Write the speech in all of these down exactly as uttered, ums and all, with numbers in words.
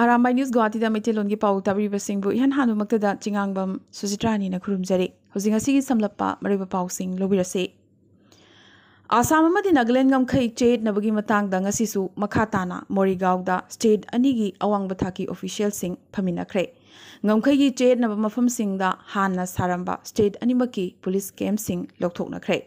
Arambai news ꯒꯨꯋꯥꯍꯥꯇꯤꯗ ꯃꯩꯇꯩꯂꯣꯟꯒꯤ ꯄꯥꯎ ꯇꯥꯕꯤꯔꯤꯕꯁꯤꯡꯕꯨ ꯏꯍꯥꯟ ꯍꯥꯟꯕꯃꯛꯇꯗ ꯆꯤꯉꯥꯡꯕꯝ ꯁꯨꯖꯤꯇ꯭ꯔꯥꯅꯤꯅ ꯈꯨꯔꯨꯝꯖꯔꯤ꯫ ꯍꯧꯖꯤꯛ ꯉꯁꯤꯒꯤ ꯁꯝꯂꯞꯄ ꯃꯔꯨꯑꯣꯏꯕ ꯄꯥꯎꯁꯤꯡ ꯂꯧꯕꯤꯔꯁꯤ꯫ ꯑꯁꯥꯝ ꯑꯃꯗꯤ ꯅꯥꯒꯥꯂꯦꯟ ꯉꯝꯈꯩ ꯆꯌꯦꯠꯅꯕꯒꯤ ꯃꯇꯥꯡꯗ ꯉꯁꯤꯁꯨ ꯃꯈꯥ ꯇꯥꯅ ꯃꯣꯔꯤꯒꯥꯎꯗ ꯁ꯭ꯇꯦꯠ ꯑꯅꯤꯒꯤ ꯑꯋꯥꯡꯕ ꯊꯥꯛꯀꯤ ꯑꯣꯐꯤꯁꯤꯌꯦꯜꯁꯤꯡ ꯐꯝꯃꯤꯟꯅꯈ꯭ꯔꯦ꯫ ꯉꯝꯈꯩꯒꯤ ꯆꯌꯦꯠꯅꯕ ꯃꯐꯝꯁꯤꯡꯗ ꯍꯥꯟꯅ ꯁꯥꯔꯝꯕ ꯁ꯭ꯇꯦꯠ ꯑꯅꯤꯃꯛꯀꯤ ꯄꯨꯂꯤꯁ ꯀꯦꯝꯞꯁꯤꯡ ꯂꯧꯊꯣꯛꯅꯈ꯭ꯔꯦ꯫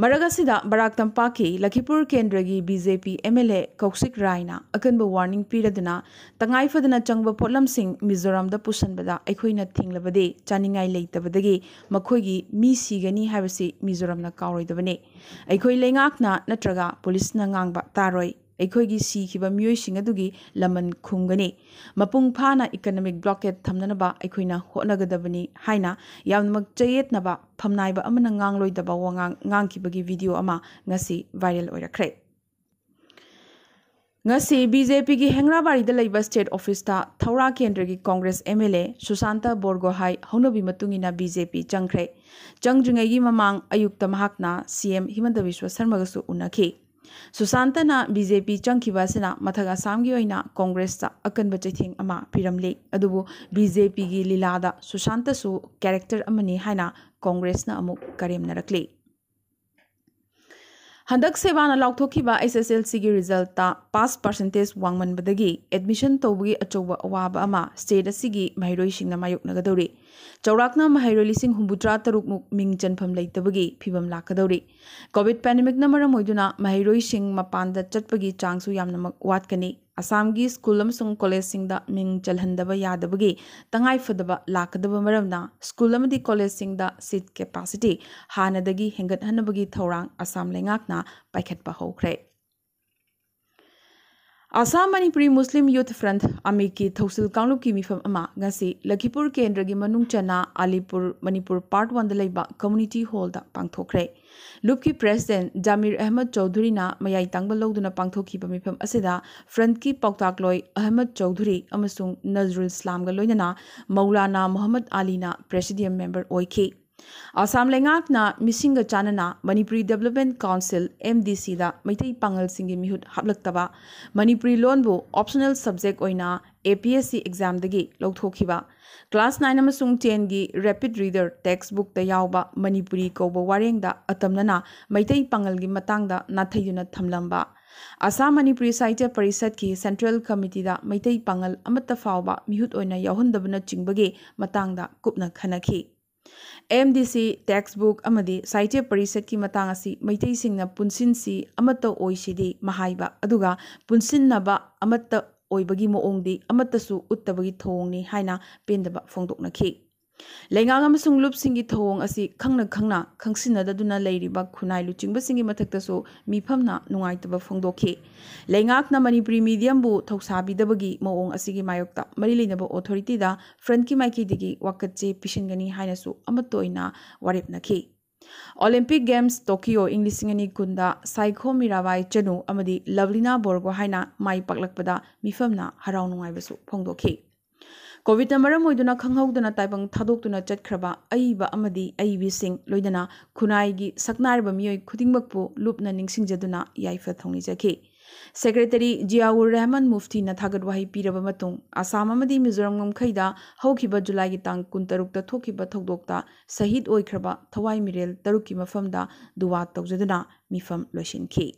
ꯃꯔꯛ ꯑꯁꯤꯗ ꯕꯔꯥꯛ ꯇꯝꯄꯥꯛꯀꯤ ꯂꯈꯤꯄꯨꯔ ꯀꯦꯟꯗ꯭ꯔꯒꯤ B J P M L A Kaushik ꯔꯥꯏꯅ ꯑꯀꯟꯕ ꯋꯥꯔꯅꯤꯡ ꯄꯤꯔꯗꯨꯅ, ꯇꯉꯥꯏ ꯐꯗꯅ ꯆꯪꯕ ꯄꯣꯠꯂꯝꯁꯤꯡ ꯃꯤꯖꯣꯔꯥꯝꯗ ꯄꯨꯁꯟꯕꯗ ꯑꯩꯈꯣꯏꯅ ꯊꯤꯡꯂꯕꯗꯤ ꯆꯥꯅꯤꯡꯉꯥꯏ ꯂꯩꯇꯕꯗꯒꯤ ꯃꯈꯣꯏꯒꯤ ꯃꯤ ꯁꯤꯒꯅꯤ ꯍꯥꯏꯕꯁꯤ ꯃꯤꯖꯣꯔꯥꯝꯅ ꯀꯥꯎꯔꯣꯏꯗꯕꯅꯤ꯫ ꯑꯩꯈꯣꯏ ꯂꯩꯉꯥꯛꯅ ꯅꯠꯇ꯭ꯔꯒ ꯄꯨꯂꯤꯁꯅ ꯉꯥꯡꯕ ꯇꯥꯔꯣꯏ꯫ ꯑꯩꯈꯣꯏꯒꯤ ꯁꯤꯈꯤꯕ ꯃꯤꯑꯣꯏꯁꯤꯡ ꯑꯗꯨꯒꯤ ꯂꯃꯟ ꯈꯨꯝꯒꯅꯤ꯫ ꯃꯄꯨꯡ ꯐꯥꯅ ꯏꯀꯅꯣꯃꯤꯛ ꯕ꯭ꯂꯣꯀꯦꯠ ꯊꯝꯅꯅꯕ ꯑꯩꯈꯣꯏꯅ ꯍꯣꯠꯅꯒꯗꯕꯅꯤ ꯍꯥꯏꯅ ꯌꯥꯝꯅꯃꯛ ꯆꯌꯦꯠꯅꯕ ꯐꯝꯅꯥꯏꯕ ꯑꯃꯅ ꯉꯥꯡꯂꯣꯏꯗꯕ ꯋꯥꯉꯥꯡ ꯉꯥꯡꯈꯤꯕꯒꯤ ꯚꯤꯗꯤꯑꯣ ꯑꯃ ꯉꯁꯤ ꯚꯥꯏꯔꯦꯜ ꯑꯣꯏꯔꯛꯈ꯭ꯔꯦ꯫ ꯉꯁꯤ ꯕꯤ ꯖꯦ ꯄꯤꯒꯤ ꯍꯦꯡꯔꯥꯕꯥꯔꯤꯗ ꯂꯩꯕ ꯁ꯭ꯇꯦꯠ ꯑꯣꯐꯤꯁꯇ ꯊꯧꯔꯥ ꯀꯦꯟꯗ꯭ꯔꯒꯤ ꯀꯣꯡꯒ꯭ꯔꯦꯁ ꯑꯦꯝ ꯑꯦꯜ ꯑꯦ ꯁꯨꯁꯥꯟꯇ ꯕꯣꯔꯒꯣꯍꯥꯏ ꯍꯧꯅꯕꯤ ꯃꯇꯨꯡ ꯏꯟꯅ ꯕꯤ ꯖꯦ ꯄꯤ ꯆꯪꯈ꯭ꯔꯦ꯫ ꯆꯪꯗ꯭ꯔꯤꯉꯩꯒꯤ ꯃꯃꯥꯡ ꯑꯌꯨꯛꯇ ꯃꯍꯥꯛꯅ ꯁꯤ ꯑꯦꯝ ꯍꯤꯃꯟꯇ ꯕꯤꯁ꯭ꯋ ꯁꯔꯃꯒꯁꯨ ꯎꯅꯈꯤ꯫ ꯁꯨꯁꯥꯟꯇꯅ ꯕꯤ ꯖꯦ ꯄꯤ ꯆꯪꯈꯤꯕ ꯑꯁꯤꯅ ꯃꯊꯛ ꯑꯁꯥꯝꯒꯤ ꯑꯣꯏꯅ ꯀꯣꯡꯒ꯭ꯔꯦꯁꯇ ꯑꯀꯟꯕ ꯆꯩꯊꯦꯡ ꯑꯃ ꯄꯤꯔꯝꯂꯤ꯫ ꯑꯗꯨꯕꯨ ꯕꯤ ꯖꯦ ꯄꯤꯒꯤ ꯂꯤꯂꯥꯗ ꯁꯨꯁꯥꯟꯇꯁꯨ ꯀꯦꯔꯦꯛꯇꯔ ꯑꯃꯅꯤ ꯍꯥꯏꯅ ꯀꯣꯡꯒ꯭ꯔꯦꯁꯅ ꯑꯃꯨꯛ ꯀꯔꯦꯝꯅꯔꯛꯂꯤ꯫ ꯍꯟꯗꯛ ꯁꯦꯕꯥꯅ ꯂꯥꯎꯊꯣꯛꯈꯤꯕ ꯑꯩꯆ ꯑꯦꯁ ꯑꯦꯜ ꯁꯤꯒꯤ ꯔꯤꯖꯜꯇ ꯄꯥꯁ ꯄꯥꯔꯁꯦꯟꯇꯦꯖ ꯋꯥꯡꯃꯟꯕꯗꯒꯤ ꯑꯦꯗꯃꯤꯁꯟ ꯇꯧꯕꯒꯤ ꯑꯆꯧꯕ ꯑꯋꯥꯕ ꯑꯃ ꯁ꯭ꯇꯦꯠ ꯑꯁꯤꯒꯤ ꯃꯍꯩꯔꯣꯏꯁꯤꯡꯅ ꯃꯥꯌꯣꯛꯅꯒꯗꯧꯔꯤ꯫ ꯆꯥꯎꯔꯥꯛꯅ ꯃꯍꯩꯔꯣꯏ ꯂꯤꯁꯤꯡ ꯍꯨꯝꯐꯨꯇꯔꯥ ꯇꯔꯨꯛ ꯃꯨꯛ ꯃꯤꯡ ꯆꯟꯐꯝ ꯂꯩꯇꯕꯒꯤ ꯐꯤꯕꯝ ꯂꯥꯛꯀꯗꯧꯔꯤ꯫ ꯀꯣꯚꯤꯗ ꯄꯦꯟꯗꯦꯃꯤꯛꯅ ꯃꯔꯝ ꯑꯣꯏꯗꯨꯅ ꯃꯍꯩꯔꯣꯏꯁꯤꯡ ꯃꯄꯥꯟꯗ ꯆꯠꯄꯒꯤ ꯆꯥꯡꯁꯨ ꯌꯥꯝꯅꯃꯛ ꯋꯥꯠꯀꯅꯤ꯫ ꯑꯁꯥꯝꯒꯤ ꯁ꯭ꯀꯨꯜ ꯑꯃꯁꯨꯡ ꯀꯣꯂꯦꯖꯁꯤꯡꯗ ꯃꯤꯡ ꯆꯜꯍꯟꯗꯕ ꯌꯥꯗꯕꯒꯤ ꯇꯉꯥꯏꯐꯗꯕ ꯂꯥꯛꯀꯗꯕ ꯃꯔꯝꯅ ꯁ꯭ꯀꯨꯜ ꯑꯃꯗꯤ ꯀꯣꯂꯦꯖꯁꯤꯡꯗ ꯁꯤꯠ ꯀꯦꯄꯥꯁꯤꯇꯤ ꯍꯥꯟꯅꯗꯒꯤ ꯍꯦꯟꯒꯠꯍꯟꯅꯕꯒꯤ ꯊꯧꯔꯥꯡ ꯑꯁꯥꯝ ꯂꯩꯉꯥꯛꯅ ꯄꯥꯏꯈꯠꯄ ꯍꯧꯈ꯭ꯔꯦ꯫ ꯑꯁꯥꯝ ꯃꯅꯤꯄꯨꯔꯤ ꯃꯨꯁꯂꯤꯝ ꯌꯨꯊ ꯐ꯭ꯔꯟꯠ, ꯑꯃꯤꯛꯀꯤ ꯊꯧꯁꯤꯜ ꯀꯥꯡꯂꯨꯞꯀꯤ ꯃꯤꯐꯝ ꯑꯃ ꯉꯁꯤ ꯂꯈꯤꯄꯨꯔ ꯀꯦꯟꯗ꯭ꯔꯒꯤ ꯃꯅꯨꯡ ꯆꯟꯅ ꯑꯂꯤꯄꯨꯔ, ꯃꯅꯤꯄꯨꯔ ꯄꯥꯔꯠ ꯋꯥꯟꯗ ꯂꯩꯕ ꯀꯝꯃ꯭ꯌꯨꯅꯤꯇꯤ ꯍꯣꯜꯗ ꯄꯥꯡꯊꯣꯛꯈ꯭ꯔꯦ꯫ ꯂꯨꯞꯀꯤ ꯄ꯭ꯔꯦꯁꯤꯗꯦꯟꯠ ꯖꯥꯃꯤꯔ ꯑꯍꯃꯗ ꯆꯧꯙꯨꯔꯤꯅ ꯃꯌꯥꯏ ꯇꯥꯡꯕ ꯂꯧꯗꯨꯅ ꯄꯥꯡꯊꯣꯛꯈꯤꯕ ꯃꯤꯐꯝ ꯑꯁꯤꯗ ꯐ꯭ꯔꯟꯠꯀꯤ ꯄꯥꯎꯇꯥꯛꯂꯣꯏ ꯑꯍꯃꯗ ꯆꯧꯙꯨꯔꯤ ꯑꯃꯁꯨꯡ ꯅꯖꯔꯨꯜ ꯏꯁꯂꯥꯝꯒ ꯂꯣꯏꯅꯅ ꯃꯧꯂꯥꯅꯥ ꯃꯨꯍꯝꯃꯗ ꯑꯂꯤꯅ ꯄ꯭ꯔꯦꯁꯤꯗꯤꯌꯝ ꯃꯦꯝꯕꯔ ꯑꯣꯏꯈꯤ꯫ ꯑꯁꯥꯝ ꯂꯩꯉꯥꯛꯅ ꯃꯤꯁꯤꯡꯒ ꯆꯥꯟꯅꯅ ꯃꯅꯤꯄꯨꯔꯤ ꯗꯦꯕꯂꯞꯃꯦꯟ ꯀꯥꯎꯟꯁꯤꯜ, MDCꯗ ꯃꯩꯇꯩ ꯄꯥꯉꯜꯁꯤꯡꯒꯤ ꯃꯤꯍꯨꯠ ꯍꯥꯞꯂꯛꯇꯕ, ꯃꯅꯤꯄꯨꯔꯤ ꯂꯣꯟꯕꯨ optional subject ꯑꯣꯏꯅ APSC examꯗꯒꯤ ꯂꯧꯊꯣꯛꯈꯤꯕ, class nine ꯑꯃꯁꯨꯡ tenꯒꯤ rapid reader textbookꯇ ꯌꯥꯎꯕ ꯃꯅꯤꯄꯨꯔꯤ ꯀꯧꯕ ꯋꯥꯔꯦꯡꯗ ꯑꯇꯝꯅꯅ ꯃꯩꯇꯩ ꯄꯥꯉꯜꯒꯤ ꯃꯇꯥꯡꯗ ꯅꯥꯊꯩꯗꯨꯅ ꯊꯝꯂꯝꯕ, ꯑꯁꯥꯝ ꯃꯅꯤꯄꯨꯔꯤ ꯁꯥꯍꯤꯇ꯭ꯌ ꯄꯔꯤꯁꯠꯀꯤ central committeeꯗ ꯃꯩꯇꯩ ꯄꯥꯉꯜ ꯑꯃꯠꯇ ꯐꯥꯎꯕ ꯃꯤꯍꯨꯠ ꯑꯣꯏꯅ ꯌꯥꯎꯍꯟꯗꯕꯅꯆꯤꯡꯕꯒꯤ ꯃꯇꯥꯡꯗ ꯀꯨꯞꯅ ꯈꯟꯅꯈꯤ꯫ MDC textbook ꯑꯃꯗꯤ ꯁꯥꯍꯤꯇ꯭ꯌ ꯄꯔꯤꯁꯠꯀꯤ ꯃꯇꯥꯡ ꯑꯁꯤ ꯃꯩꯇꯩꯁꯤꯡꯅ ꯄꯨꯟꯁꯤꯟꯁꯤ ꯑꯃꯠꯇ ꯑꯣꯏꯁꯤꯗꯤ ꯃꯍꯥꯏꯕ, ꯑꯗꯨꯒ ꯄꯨꯟꯁꯤꯟꯅꯕ ꯑꯃꯠꯇ ꯑꯣꯏꯕꯒꯤ ꯃꯑꯣꯡꯗꯤ ꯑꯃꯠꯇꯁꯨ ꯎꯠꯇꯕꯒꯤ ꯊꯧꯑꯣꯡꯅꯤ ꯍꯥꯏꯅ ꯄꯦꯟꯗꯕ ꯐꯣꯡꯗꯣꯛꯅꯈꯤ꯫ ꯂꯩꯉꯥꯛ ꯑꯃꯁꯨꯡ ꯂꯨꯞꯁꯤꯡꯒꯤ ꯊꯧꯑꯣꯡ ꯑꯁꯤ ꯈꯪꯅ ꯈꯪꯅ ꯈꯪꯁꯤꯟꯅꯗꯗꯨꯅ ꯂꯩꯔꯤꯕ ꯈꯨꯟꯅꯥꯏ ꯂꯨꯆꯤꯡꯕꯁꯤꯡꯒꯤ ꯃꯊꯛꯇꯁꯨ ꯃꯤꯐꯝꯅ ꯅꯨꯡꯉꯥꯏꯇꯕ ꯐꯣꯡꯗꯣꯛꯈꯤ꯫ ꯂꯩꯉꯥꯛꯅ ꯃꯅꯤꯄꯨꯔꯤ mediumꯕꯨ ꯊꯧꯁꯥꯕꯤꯗꯕꯒꯤ ꯃꯑꯣꯡ ꯑꯁꯤꯒꯤ ꯃꯥꯌꯣꯛꯇ ꯃꯔꯤ ꯂꯩꯅꯕ authorityꯗ frontꯀꯤ ꯃꯥꯏꯀꯩꯗꯒꯤ ꯋꯥꯀꯠꯆꯦ ꯄꯤꯁꯤꯟꯒꯅꯤ ꯍꯥꯏꯅꯁꯨ ꯑꯃꯠꯇ ꯑꯣꯏꯅ ꯋꯥꯔꯦꯞꯅꯈꯤ꯫ Olympic Games Tokyo ꯏꯪ ꯂꯤꯁꯤꯡ ꯑꯅꯤ ꯀꯨꯟꯗ ꯁꯥꯏꯈꯣꯝ ꯃꯤꯔꯥꯕꯥꯏ ꯆꯅꯨ ꯑꯃꯗꯤ ꯂꯚꯂꯤꯅꯥ ꯕꯣꯔꯒꯣ ꯍꯥꯏꯅ ꯃꯥꯏ ꯄꯥꯛꯂꯛꯄꯗ ꯃꯤꯐꯝꯅ ꯍꯔꯥꯎ ꯅꯨꯡꯉꯥꯏꯕꯁꯨ ꯐꯣꯡꯗꯣꯛꯈꯤ꯫ ꯀꯣꯚꯤꯗꯅ ꯃꯔꯝ ꯑꯣꯏꯗꯨꯅ ꯈꯪꯍꯧꯗꯅ ꯇꯥꯏꯕꯪ ꯊꯥꯗꯣꯛꯇꯨꯅ ꯆꯠꯈ꯭ꯔꯕ ꯑꯏꯕ ꯑꯃꯗꯤ ꯑꯏꯕꯤꯁꯤꯡ, ꯂꯣꯏꯅꯅ ꯈꯨꯟꯅꯥꯏꯒꯤ ꯁꯛꯅꯥꯏꯔꯕ ꯃꯤꯑꯣꯏ ꯈꯨꯗꯤꯡꯃꯛꯄꯨ ꯂꯨꯞꯅ ꯅꯤꯡꯁꯤꯡꯖꯗꯨꯅ ꯌꯥꯏꯐ ꯊꯧꯅꯤꯖꯈꯤ꯫ Secretary ꯖꯤꯌꯥꯎꯔ ꯔꯍꯃꯟ ꯃꯨꯐꯇꯤꯅ ꯊꯥꯒꯠ ꯋꯥꯍꯩ ꯄꯤꯔꯕ ꯃꯇꯨꯡ, ꯑꯁꯥꯝ ꯑꯃꯗꯤ ꯃꯤꯖꯣꯔꯥꯝ ꯉꯝꯈꯩꯗ ꯍꯧꯈꯤꯕ ꯖꯨꯂꯥꯏꯒꯤ ꯇꯥꯡ ꯀꯨꯟꯇꯔꯨꯛꯇ ꯊꯣꯛꯈꯤꯕ ꯊꯧꯗꯣꯛꯇ ꯁꯍꯤꯗ ꯑꯣꯏꯈ꯭ꯔꯕ ꯊꯋꯥꯏ ꯃꯤꯔꯦꯜ ꯇꯔꯨꯛꯀꯤ ꯃꯐꯝꯗ ꯗꯨꯋꯥ ꯇꯧꯖꯗꯨꯅ ꯃꯤꯐꯝ ꯂꯣꯏꯁꯤꯟꯈꯤ꯫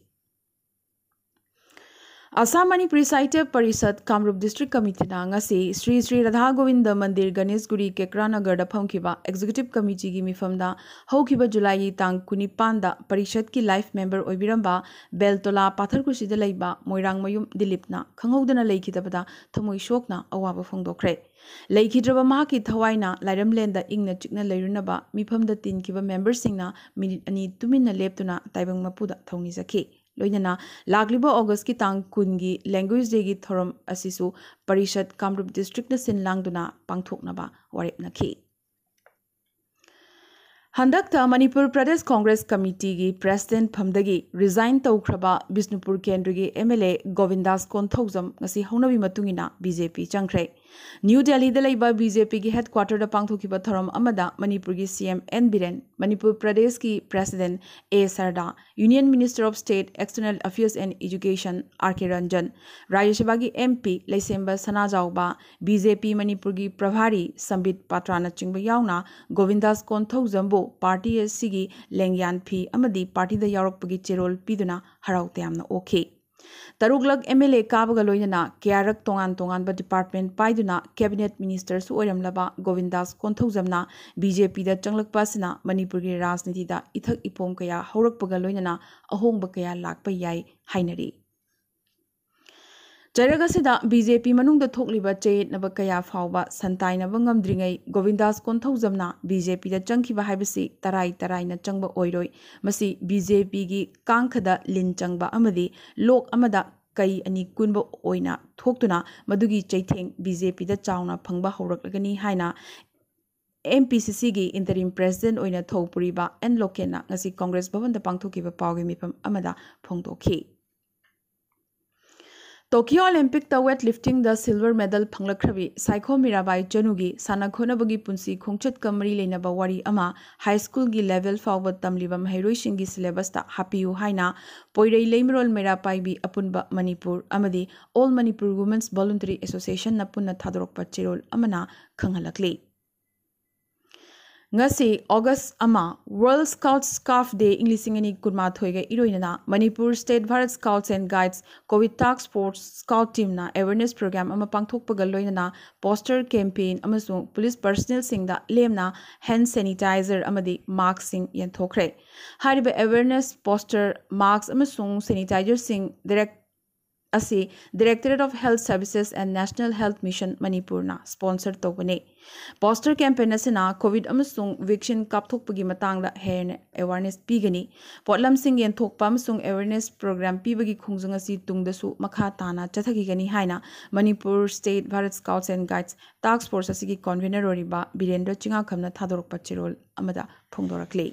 ꯑꯁꯥꯝ ꯃꯅꯤꯄꯨꯔꯤ ꯁꯥꯍꯤꯇ꯭ꯌ ꯄꯔꯤꯁꯠ ꯀꯥꯃꯔꯨꯞ District Committeeꯅ ꯉꯁꯤ ꯁ꯭ꯔꯤ ꯁ꯭ꯔꯤ ꯔꯥꯙꯥ ꯒꯣꯕꯤꯟꯗ ꯃꯟꯗꯤꯔ, ꯒꯅꯦꯁꯒꯨꯔꯤ, ꯀꯦꯀ꯭ꯔꯥ ꯅꯒꯔꯗ ꯐꯝꯈꯤꯕ Executive Committeeꯒꯤ ꯃꯤꯐꯝꯗ ꯍꯧꯈꯤꯕ ꯖꯨꯂꯥꯏꯒꯤ ꯇꯥꯡ ꯀꯨꯟꯅꯤꯄꯥꯟꯗ ꯄꯔꯤꯁꯠꯀꯤ life member ꯑꯣꯏꯕꯤꯔꯝꯕ ꯕꯦꯜꯇꯣꯂꯥ ꯄꯥꯊꯔꯈꯨꯁꯤꯗ ꯂꯩꯕ ꯃꯣꯏꯔꯥꯡꯃꯌꯨꯝ ꯗꯤꯂꯤꯞꯅ ꯈꯪꯍꯧꯗꯅ ꯂꯩꯈꯤꯗꯕꯗ ꯊꯃꯣꯏ ꯁꯣꯛꯅ ꯑꯋꯥꯕ ꯐꯣꯡꯗꯣꯛꯈ꯭ꯔꯦ꯫ ꯂꯩꯈꯤꯗ꯭ꯔꯕ ꯃꯍꯥꯛꯀꯤ ꯊꯋꯥꯏꯅ ꯂꯥꯏꯔꯝꯂꯦꯟꯗ ꯏꯪꯅ ꯆꯤꯛꯅ ꯂꯩꯔꯨꯅꯕ ꯃꯤꯐꯝꯗ ꯇꯤꯟꯈꯤꯕ memberꯁꯤꯡꯅ ꯃꯤꯅꯤꯠ ꯑꯅꯤ ꯇꯨꯃꯤꯟꯅ ꯂꯦꯞꯇꯨꯅ ꯇꯥꯏꯕꯪ ꯃꯄꯨꯗ ꯊꯧꯅꯤꯖꯈꯤ꯫ ꯂꯣꯏꯅꯅ ꯂꯥꯛꯂꯤꯕ Augustꯀꯤ ꯇꯥꯡ ꯀꯨꯟꯒꯤ Language Dayꯒꯤ ꯊꯧꯔꯝ ꯑꯁꯤꯁꯨ ꯄꯔꯤꯁꯠ ꯀꯥꯃꯔꯨꯞ Districtꯅ ꯁꯤꯟ ꯂꯥꯡꯗꯨꯅ ꯄꯥꯡꯊꯣꯛꯅꯕ ꯋꯥꯔꯦꯞꯅꯈꯤ꯫ ꯍꯟꯗꯛꯇ Manipur Pradesh Congress Committeeꯒꯤ President ꯐꯝꯗꯒꯤ resign ꯇꯧꯈ꯭ꯔꯕ ꯕꯤꯁꯅꯨꯄꯨꯔ ꯀꯦꯟꯗ꯭ꯔꯒꯤ MLA ꯒꯣꯕꯤꯟꯗꯥꯁ ꯀꯣꯟꯊꯧꯖꯝ ꯉꯁꯤ ꯍꯧꯅꯕꯤ ꯃꯇꯨꯡ ꯏꯟꯅ BJP ꯆꯪꯈ꯭ꯔꯦ꯫ ꯅ꯭ꯌꯨ ꯗꯦꯜꯂꯤꯗ ꯂꯩꯕ ꯕꯤ ꯖꯦ ꯄꯤꯒꯤ ꯍꯦꯗꯀ꯭ꯋꯥꯇꯔꯗ ꯄꯥꯡꯊꯣꯛꯈꯤꯕ ꯊꯧꯔꯝ ꯑꯃꯗ ꯃꯅꯤꯄꯨꯔꯒꯤ ꯁꯤ ꯑꯦꯝ ꯑꯦꯟ ꯕꯤꯔꯦꯟ, ꯃꯅꯤꯄꯨꯔ ꯄ꯭ꯔꯗꯦꯁꯀꯤ president A Sarda, Union Minister of State External Affairs and Education R K Ranjan, Rajya ꯁꯚꯥꯒꯤ ꯑꯦꯝ ꯄꯤ ꯂꯩꯁꯦꯝꯕ ꯁꯅꯥꯖꯥꯎꯕ, ꯕꯤ ꯖꯦ ꯄꯤ ꯃꯅꯤꯄꯨꯔꯒꯤ ꯄ꯭ꯔꯚꯥꯔꯤ ꯁꯝꯕꯤꯠ ꯄꯥꯇ꯭ꯔꯥꯅꯆꯤꯡꯕ ꯌꯥꯎꯅ ꯒꯣꯕꯤꯟꯗꯥꯁ ꯀꯣꯟꯊꯧꯖꯝꯕꯨ ꯄꯥꯔꯇꯤ ꯑꯁꯤꯒꯤ ꯂꯦꯡꯌꯥꯟ ꯐꯤ ꯑꯃꯗꯤ ꯄꯥꯔꯇꯤꯗ ꯌꯥꯎꯔꯛꯄꯒꯤ ꯆꯦꯔꯣꯜ ꯄꯤꯗꯨꯅ ꯍꯔꯥꯎ ꯇꯌꯥꯝꯅ ꯑꯣꯛꯈꯤ꯫ ꯇꯔꯨꯛꯂꯛ ꯑꯦꯝ ꯑꯦꯜ ꯑꯦ ꯀꯥꯕꯒ ꯂꯣꯏꯅꯅ ꯀꯌꯥꯔꯛ ꯇꯣꯉꯥꯟ ꯇꯣꯉꯥꯟꯕ ꯗꯤꯄꯥꯔꯠꯃꯦꯟ ꯄꯥꯏꯗꯨꯅ ꯀꯦꯕꯤꯅꯦꯠ ꯃꯤꯅꯤꯁꯇꯔꯁꯨ ꯑꯣꯏꯔꯝꯂꯕ ꯒꯣꯕꯤꯟꯗꯥꯁ ꯀꯣꯟꯊꯧꯖꯝꯅ ꯕꯤ ꯖꯦ ꯄꯤꯗ ꯆꯪꯂꯛꯄ ꯑꯁꯤꯅ ꯃꯅꯤꯄꯨꯔꯒꯤ ꯔꯥꯖꯅꯤꯇꯤꯗ ꯏꯊꯛ ꯏꯄꯣꯝ ꯀꯌꯥ ꯍꯧꯔꯛꯄꯒ ꯂꯣꯏꯅꯅ ꯑꯍꯣꯡꯕ ꯀꯌꯥ ꯂꯥꯛꯄ ꯌꯥꯏ ꯍꯥꯏꯅꯔꯤ꯫ ꯆꯩꯔꯛ ꯑꯁꯤꯗ ꯕꯤ ꯖꯦ ꯄꯤ ꯃꯅꯨꯡꯗ ꯊꯣꯛꯂꯤꯕ ꯆꯌꯦꯠꯅꯕ ꯀꯌꯥ ꯐꯥꯎꯕ ꯁꯟꯇꯥꯏꯅꯕ ꯉꯝꯗ꯭ꯔꯤꯉꯩ ꯒꯣꯕꯤꯟꯗꯥꯁ ꯀꯣꯟꯊꯧꯖꯝꯅ ꯕꯤ ꯖꯦ ꯄꯤꯗ ꯆꯪꯈꯤꯕ ꯍꯥꯏꯕꯁꯤ ꯇꯔꯥꯏ ꯇꯔꯥꯏꯅ ꯆꯪꯕ ꯑꯣꯏꯔꯣꯏ꯫ ꯃꯁꯤ ꯕꯤ ꯖꯦ ꯄꯤꯒꯤ ꯀꯥꯡꯈꯗ ꯂꯤꯟ ꯆꯪꯕ ꯑꯃꯗꯤ ꯂꯣꯛ ꯑꯃꯗ ꯀꯩ ꯑꯅꯤ ꯀꯨꯟꯕ ꯑꯣꯏꯅ ꯊꯣꯛꯇꯨꯅ ꯃꯗꯨꯒꯤ ꯆꯩꯊꯦꯡ ꯕꯤ ꯖꯦ ꯄꯤꯗ ꯆꯥꯎꯅ ꯐꯪꯕ ꯍꯧꯔꯛꯂꯒꯅꯤ ꯍꯥꯏꯅ ꯑꯦꯝ ꯄꯤ ꯁꯤ ꯁꯤꯒꯤ interim president ꯑꯣꯏꯅ ꯊꯧ ꯄꯨꯔꯤꯕ ꯑꯦꯟ ꯂꯣꯀꯦꯟꯅ ꯉꯁꯤ ꯀꯣꯡꯒ꯭ꯔꯦꯁ ꯚꯕꯟꯗ ꯄꯥꯡꯊꯣꯛꯈꯤꯕ ꯄꯥꯎꯒꯤ ꯃꯤꯐꯝ ꯑꯃꯗ ꯐꯣꯡꯗꯣꯛꯈꯤ꯫ ꯇꯣꯀꯤꯌꯣ ꯑꯣꯂꯤꯝꯄꯤꯛꯇ weight liftingꯗ silver medal ꯐꯪꯂꯛꯈ꯭ꯔꯕꯤ ꯁꯥꯏꯈꯣꯝ ꯃꯤꯔꯥꯕꯥꯏ ꯆꯅꯨꯒꯤ ꯁꯥꯟꯅ ꯈꯣꯠꯅꯕꯒꯤ ꯄꯨꯟꯁꯤ ꯈꯣꯡꯆꯠꯀ ꯃꯔꯤ ꯂꯩꯅꯕ ꯋꯥꯔꯤ ꯑꯃ high schoolꯒꯤ level ꯐꯥꯎꯕ ꯇꯝꯂꯤꯕ ꯃꯍꯩꯔꯣꯏꯁꯤꯡꯒꯤ syllabusꯇ ꯍꯥꯞꯄꯤꯌꯨ ꯍꯥꯏꯅ ꯄꯣꯏꯔꯩ ꯂꯩꯃꯔꯣꯜ ꯃꯩꯔꯥ ꯄꯥꯏꯕꯤ ꯑꯄꯨꯟꯕ ꯃꯅꯤꯄꯨꯔ ꯑꯃꯗꯤ All Manipur Women's Voluntary Associationꯅ ꯄꯨꯟꯅ ꯊꯥꯗꯣꯔꯛꯄ ꯆꯦꯔꯣꯜ ꯑꯃꯅ ꯈꯪꯍꯜꯂꯛꯂꯤ꯫ ꯉꯁꯤ August ꯑꯃ World Scout Scarf Day ꯏꯪ ꯂꯤꯁꯤꯡ ꯑꯅꯤ ꯀꯨꯟꯃꯥꯊꯣꯏꯒ ꯏꯔꯣꯏꯅꯅ Manipur State Bharat Scouts and Guides COVID Task Force Scout Teamꯅ awareness program ꯑꯃ ꯄꯥꯡꯊꯣꯛꯄꯒ ꯂꯣꯏꯅꯅ poster campaign ꯑꯃꯁꯨꯡ police personnelꯁꯤꯡꯗ ꯂꯦꯝꯅ hand sanitizer ꯑꯃꯗꯤ maskꯁꯤꯡ ꯌꯦꯟꯊꯣꯛꯈ꯭ꯔꯦ꯫ ꯍꯥꯏꯔꯤꯕ awareness poster, mask ꯑꯃꯁꯨꯡ sanitizerꯁꯤꯡ direct ꯑꯁꯤ Directorate of Health Services and National Health Mission ꯃꯅꯤꯄꯨꯔꯅ sponsor ꯇꯧꯕꯅꯤ꯫ Poster campaign ꯑꯁꯤꯅ COVID ꯑꯃꯁꯨꯡ vaccine ꯀꯥꯞꯊꯣꯛꯄꯒꯤ ꯃꯇꯥꯡꯗ ꯍꯦꯟꯅ awareness ꯄꯤꯒꯅꯤ꯫ ꯄꯣꯠꯂꯝꯁꯤꯡ ꯌꯦꯟꯊꯣꯛꯄ ꯑꯃꯁꯨꯡ awareness program ꯄꯤꯕꯒꯤ ꯈꯣꯡꯖꯪ ꯑꯁꯤ ꯇꯨꯡꯗꯁꯨ ꯃꯈꯥ ꯇꯥꯅ ꯆꯠꯊꯈꯤꯒꯅꯤ ꯍꯥꯏꯅ Manipur State Bharat Scouts and Guides Task Force ꯑꯁꯤꯒꯤ convener ꯑꯣꯏꯔꯤꯕ ꯕꯤꯔꯦꯟꯗ꯭ꯔ ꯆꯤꯉꯥꯈꯝꯅ ꯊꯥꯗꯣꯔꯛꯄ ꯆꯦꯔꯣꯜ ꯑꯃꯗ ꯐꯣꯡꯗꯣꯔꯛꯂꯤ꯫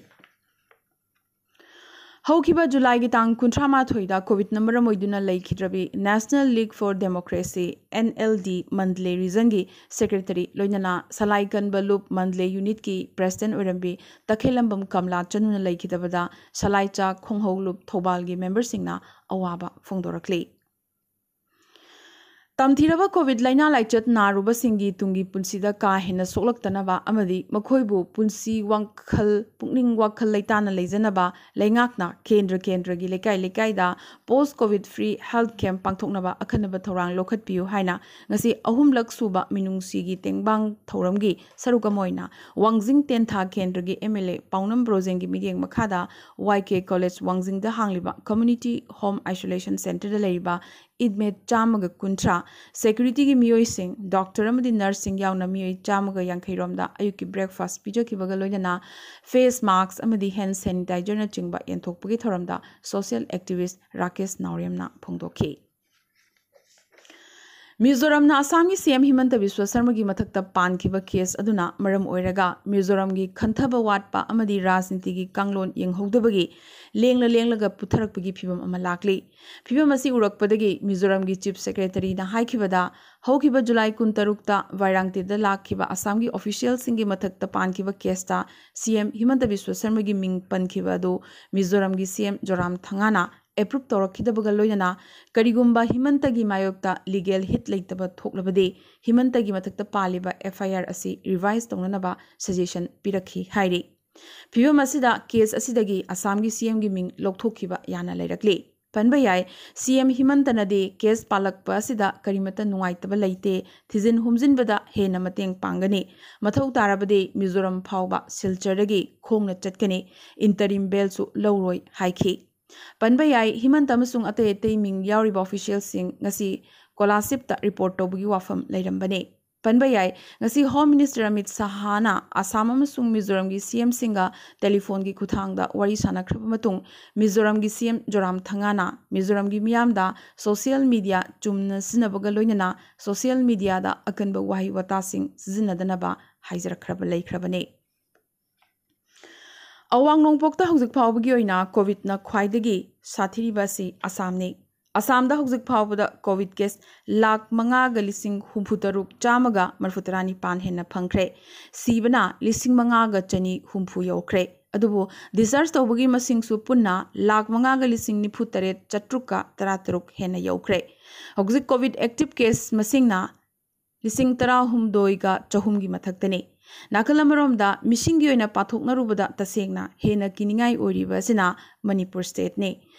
ꯍꯧꯈꯤꯕ ꯖꯨꯂꯥꯏꯒꯤ ꯇꯥꯡ ꯀꯨꯟꯊ꯭ꯔꯥ ꯃꯥꯊꯣꯏꯗ ꯀꯣꯚꯤꯗꯅ ꯃꯔꯝ ꯑꯣꯏꯗꯨꯅ ꯂꯩꯈꯤꯗ꯭ꯔꯕꯤ National League for Democracy, N L D, Mandalay ꯔꯤꯖꯟꯒꯤ ꯁꯦꯀ꯭ꯔꯦꯇꯔꯤ, ꯂꯣꯏꯅꯅ ꯁꯂꯥꯏ ꯀꯟꯕ ꯂꯨꯞ ꯃꯟꯗꯂꯦ ꯌꯨꯅꯤꯠꯀꯤ ꯄ꯭ꯔꯦꯁꯤꯗꯦꯟ ꯑꯣꯏꯔꯝꯕꯤ ꯇꯈꯦꯜꯂꯝꯕꯝ ꯀꯃꯂꯥ ꯆꯅꯨꯅ ꯂꯩꯈꯤꯗꯕꯗ ꯁꯂꯥꯏ ꯆꯥꯛ ꯈꯣꯡꯍꯧ ꯂꯨꯞ ꯊꯧꯕꯥꯜꯒꯤ ꯃꯦꯝꯕꯔꯁꯤꯡꯅ ꯑꯋꯥꯕ ꯐꯣꯡꯗꯣꯔꯛꯂꯤ꯫ ꯇꯝꯊꯤꯔꯕ ꯀꯣꯚꯤꯗ ꯂꯥꯏꯅꯥ ꯂꯥꯏꯆꯠ ꯅꯥꯔꯨꯕꯁꯤꯡꯒꯤ ꯇꯨꯡꯒꯤ ꯄꯨꯟꯁꯤꯗ ꯀꯥ ꯍꯦꯟꯅ ꯁꯣꯛꯂꯛꯇꯅꯕ ꯑꯃꯗꯤ ꯃꯈꯣꯏꯕꯨ ꯄꯨꯟꯁꯤ ꯋꯥꯈꯜ, ꯄꯨꯛꯅꯤꯡ ꯋꯥꯈꯜ ꯂꯩꯇꯥꯅ ꯂꯩꯖꯅꯕ ꯂꯩꯉꯥꯛꯅ ꯀꯦꯟꯗ꯭ꯔ ꯀꯦꯟꯗ꯭ꯔꯒꯤ ꯂꯩꯀꯥꯏ ꯂꯩꯀꯥꯏꯗ post covid free health camp ꯄꯥꯡꯊꯣꯛꯅꯕ ꯑꯈꯟꯅꯕ ꯊꯧꯔꯥꯡ ꯂꯧꯈꯠꯄꯤꯌꯨ ꯍꯥꯏꯅ ꯉꯁꯤ ꯑꯍꯨꯝꯂꯛ ꯁꯨꯕ ꯃꯤꯅꯨꯡꯁꯤꯒꯤ ꯇꯦꯡꯕꯥꯡ ꯊꯧꯔꯝꯒꯤ ꯁꯔꯨꯛ ꯑꯃ ꯑꯣꯏꯅ ꯋꯥꯡꯖꯤꯡ ꯇꯦꯟꯊꯥ ꯀꯦꯟꯗ꯭ꯔꯒꯤ M L A ꯄꯥꯎꯅꯝ ꯕ꯭ꯔꯣꯖꯦꯟꯒꯤ ꯃꯤꯠꯌꯦꯡ ꯃꯈꯥꯗ Y K College ꯋꯥꯡꯖꯤꯡꯗ ꯍꯥꯡꯂꯤꯕ Community Home Isolation Centreꯗ ꯂꯩꯔꯤꯕ inmate ꯆꯥꯝꯃꯒ ꯀꯨꯟꯊ꯭ꯔꯥ, securityꯒꯤ ꯃꯤꯑꯣꯏꯁꯤꯡ, ꯗꯣꯛꯇꯔ ꯑꯃꯗꯤ ꯅꯔꯁꯁꯤꯡ ꯌꯥꯎꯅ ꯃꯤꯑꯣꯏ ꯆꯥꯝꯃꯒ ꯌꯥꯡꯈꯩ ꯔꯣꯝꯗ ꯑꯌꯨꯛꯀꯤ breakfast ꯄꯤꯖꯈꯤꯕꯒ ꯂꯣꯏꯅꯅ face mask ꯑꯃꯗꯤ hand sanitizerꯅꯆꯤꯡꯕ ꯌꯦꯟꯊꯣꯛꯄꯒꯤ ꯊꯧꯔꯝꯗ social activist ꯔꯥꯀꯦꯁ ꯅꯥꯎꯔꯦꯝꯅ ꯐꯣꯡꯗꯣꯛꯈꯤ꯫ ꯃꯤꯖꯣꯔꯥꯝꯅ ꯑꯁꯥꯝꯒꯤ C M ꯍꯤꯃꯟꯇ ꯕꯤꯁ꯭ꯋ ꯁꯔꯃꯒꯤ ꯃꯊꯛꯇ ꯄꯥꯟꯈꯤꯕ case ꯑꯗꯨꯅ ꯃꯔꯝ ꯑꯣꯏꯔꯒ ꯃꯤꯖꯣꯔꯥꯝꯒꯤ ꯈꯟꯊꯕ ꯋꯥꯠꯄ ꯑꯃꯗꯤ ꯔꯥꯖꯅꯤꯇꯤꯒꯤ ꯀꯥꯡꯂꯣꯟ ꯌꯦꯡꯍꯧꯗꯕꯒꯤ ꯂꯦꯡꯂ ꯂꯦꯡꯂꯒ ꯄꯨꯊꯔꯛꯄꯒꯤ ꯐꯤꯚꯝ ꯑꯃ ꯂꯥꯛꯂꯤ꯫ ꯐꯤꯚꯝ ꯑꯁꯤ ꯎꯔꯛꯄꯗꯒꯤ ꯃꯤꯖꯣꯔꯥꯝꯒꯤ Chief Secretaryꯅ ꯍꯥꯏꯈꯤꯕꯗ, ꯍꯧꯈꯤꯕ ꯖꯨꯂꯥꯏ ꯀꯨꯟꯇꯔꯨꯛꯇ ꯋꯥꯏꯔꯥꯡꯇꯦꯗ ꯂꯥꯛꯈꯤꯕ ꯑꯁꯥꯝꯒꯤ officialꯁꯤꯡꯒꯤ ꯃꯊꯛꯇ ꯄꯥꯟꯈꯤꯕ caseꯇ C M ꯍꯤꯃꯟꯇ ꯕꯤꯁ꯭ꯋ ꯁꯔꯃꯒꯤ ꯃꯤꯡ ꯄꯟꯈꯤꯕ ꯑꯗꯨ ꯃꯤꯖꯣꯔꯥꯝꯒꯤ C M ꯖꯣꯔꯥꯝ ꯊꯪꯒꯥꯅ approve ꯇꯧꯔꯛꯈꯤꯗꯕꯒ ꯂꯣꯏꯅꯅ ꯀꯔꯤꯒꯨꯝꯕ ꯍꯤꯃꯟꯇꯒꯤ ꯃꯥꯌꯣꯛꯇ legal hit ꯂꯩꯇꯕ ꯊꯣꯛꯂꯕꯗꯤ ꯍꯤꯃꯟꯇꯒꯤ ꯃꯊꯛꯇ ꯄꯥꯜꯂꯤꯕ F I R ꯑꯁꯤ revise ꯇꯧꯅꯅꯕ suggestion ꯄꯤꯔꯛꯈꯤ ꯍꯥꯏꯔꯤ꯫ ꯐꯤꯚꯝ ꯑꯁꯤꯗ case ꯑꯁꯤꯗꯒꯤ ꯑꯁꯥꯝꯒꯤ C Mꯒꯤ ꯃꯤꯡ ꯂꯧꯊꯣꯛꯈꯤꯕ ꯌꯥꯅ ꯂꯩꯔꯛꯂꯤ꯫ ꯄꯟꯕ ꯌꯥꯏ, C M ꯍꯤꯃꯟꯇꯅꯗꯤ case ꯄꯥꯜꯂꯛꯄ ꯑꯁꯤꯗ ꯀꯔꯤꯃꯠꯇ ꯅꯨꯡꯉꯥꯏꯇꯕ ꯂꯩꯇꯦ, ꯊꯤꯖꯤꯟ ꯍꯨꯝꯖꯤꯟꯕꯗ ꯍꯦꯟꯅ ꯃꯇꯦꯡ ꯄꯥꯡꯒꯅꯤ, ꯃꯊꯧ ꯇꯥꯔꯕꯗꯤ ꯃꯤꯖꯣꯔꯥꯝ ꯐꯥꯎꯕ ꯁꯤꯜꯆꯔꯗꯒꯤ ꯈꯣꯡꯅ ꯆꯠꯀꯅꯤ, interim bailꯁꯨ ꯂꯧꯔꯣꯏ ꯍꯥꯏꯈꯤ꯫ ꯄꯟꯕ ꯌꯥꯏ, ꯍꯤꯃꯟꯇ ꯑꯃꯁꯨꯡ ꯑꯇꯩ ꯑꯇꯩ ꯃꯤꯡ ꯌꯥꯎꯔꯤꯕ officialꯁꯤꯡ ꯉꯁꯤ ꯀꯣꯂꯥꯁꯤꯕꯇ report ꯇꯧꯕꯒꯤ ꯋꯥꯐꯝ ꯂꯩꯔꯝꯕꯅꯤ꯫ ꯄꯟꯕ ꯌꯥꯏ, ꯉꯁꯤ Home Minister ꯑꯃꯤꯠ ꯁꯥꯍꯥꯅ ꯑꯁꯥꯝ ꯑꯃꯁꯨꯡ ꯃꯤꯖꯣꯔꯥꯝꯒꯤ C Mꯁꯤꯡꯒ telephoneꯒꯤ ꯈꯨꯠꯊꯥꯡꯗ ꯋꯥꯔꯤ ꯁꯥꯅꯈ꯭ꯔꯕ ꯃꯇꯨꯡ, ꯃꯤꯖꯣꯔꯥꯝꯒꯤ C M ꯖꯣꯔꯥꯝ ꯊꯪꯒꯥꯅ ꯃꯤꯖꯣꯔꯥꯝꯒꯤ ꯃꯤꯌꯥꯝꯗ social media ꯆꯨꯝꯅ ꯁꯤꯖꯤꯟꯅꯕꯒ ꯂꯣꯏꯅꯅ social mediaꯗ ꯑꯀꯟꯕ ꯋꯥꯍꯩ ꯋꯥꯇꯥꯁꯤꯡ ꯁꯤꯖꯤꯟꯅꯗꯅꯕ ꯍꯥꯏꯖꯔꯛꯈ꯭ꯔꯕ ꯂꯩꯈ꯭ꯔꯕꯅꯤ꯫ ꯑꯋꯥꯡ ꯅꯣꯡꯄꯣꯛꯇ ꯍꯧꯖꯤꯛ ꯐꯥꯎꯕꯒꯤ ꯑꯣꯏꯅ ꯀꯣꯚꯤꯗꯅ ꯈ꯭ꯋꯥꯏꯗꯒꯤ ꯁꯥꯊꯤꯔꯤꯕ ꯑꯁꯤ ꯑꯁꯥꯝꯅꯤ꯫ ꯑꯁꯥꯝꯗ ꯍꯧꯖꯤꯛ ꯐꯥꯎꯕꯗ ꯀꯣꯚꯤꯗ ꯀꯦꯁ ꯂꯥꯈ ꯃꯉꯥꯒ ꯂꯤꯁꯤꯡ ꯍꯨꯝꯐꯨ ꯇꯔꯨꯛ ꯆꯥꯝꯃꯒ ꯃꯔꯤꯐꯨ ꯇꯔꯥꯅꯤꯄꯥꯟ ꯍꯦꯟꯅ ꯐꯪꯈ꯭ꯔꯦ꯫ ꯁꯤꯕꯅ ꯂꯤꯁꯤꯡ ꯃꯉꯥꯒ ꯆꯅꯤ ꯍꯨꯝꯐꯨ ꯌꯧꯈ꯭ꯔꯦ꯫ ꯑꯗꯨꯕꯨ ꯗꯤꯁꯆꯥꯔꯖ ꯇꯧꯕꯒꯤ ꯃꯁꯤꯡꯁꯨ ꯄꯨꯟꯅ ꯂꯥꯈ ꯃꯉꯥꯒ ꯂꯤꯁꯤꯡ ꯅꯤꯐꯨ ꯇꯔꯦꯠ ꯆꯥꯇ꯭ꯔꯨꯛꯀ ꯇꯔꯥ ꯇꯔꯨꯛ ꯍꯦꯟꯅ ꯌꯧꯈ꯭ꯔꯦ꯫ ꯍꯧꯖꯤꯛ ꯀꯣꯚꯤꯗ ꯑꯦꯛꯇꯤꯚ ꯀꯦꯁ ꯃꯁꯤꯡꯅ ꯂꯤꯁꯤꯡ ꯇꯔꯥꯍꯨꯝꯗꯣꯏꯒ ꯆꯍꯨꯝꯒꯤ ꯃꯊꯛꯇꯅꯤ꯫ ꯅꯥꯀꯜ ꯑꯃꯔꯣꯝꯗ ꯃꯤꯁꯤꯡꯒꯤ ꯑꯣꯏꯅ ꯄꯥꯊꯣꯛꯅꯔꯨꯕꯗ ꯇꯁꯦꯡꯅ ꯍꯦꯟꯅ ꯀꯤꯅꯤꯡꯉꯥꯏ ꯑꯣꯏꯔꯤꯕ ꯑꯁꯤꯅ ꯃꯅꯤꯄꯨꯔ ꯁ꯭ꯇꯦꯠꯅꯤ꯫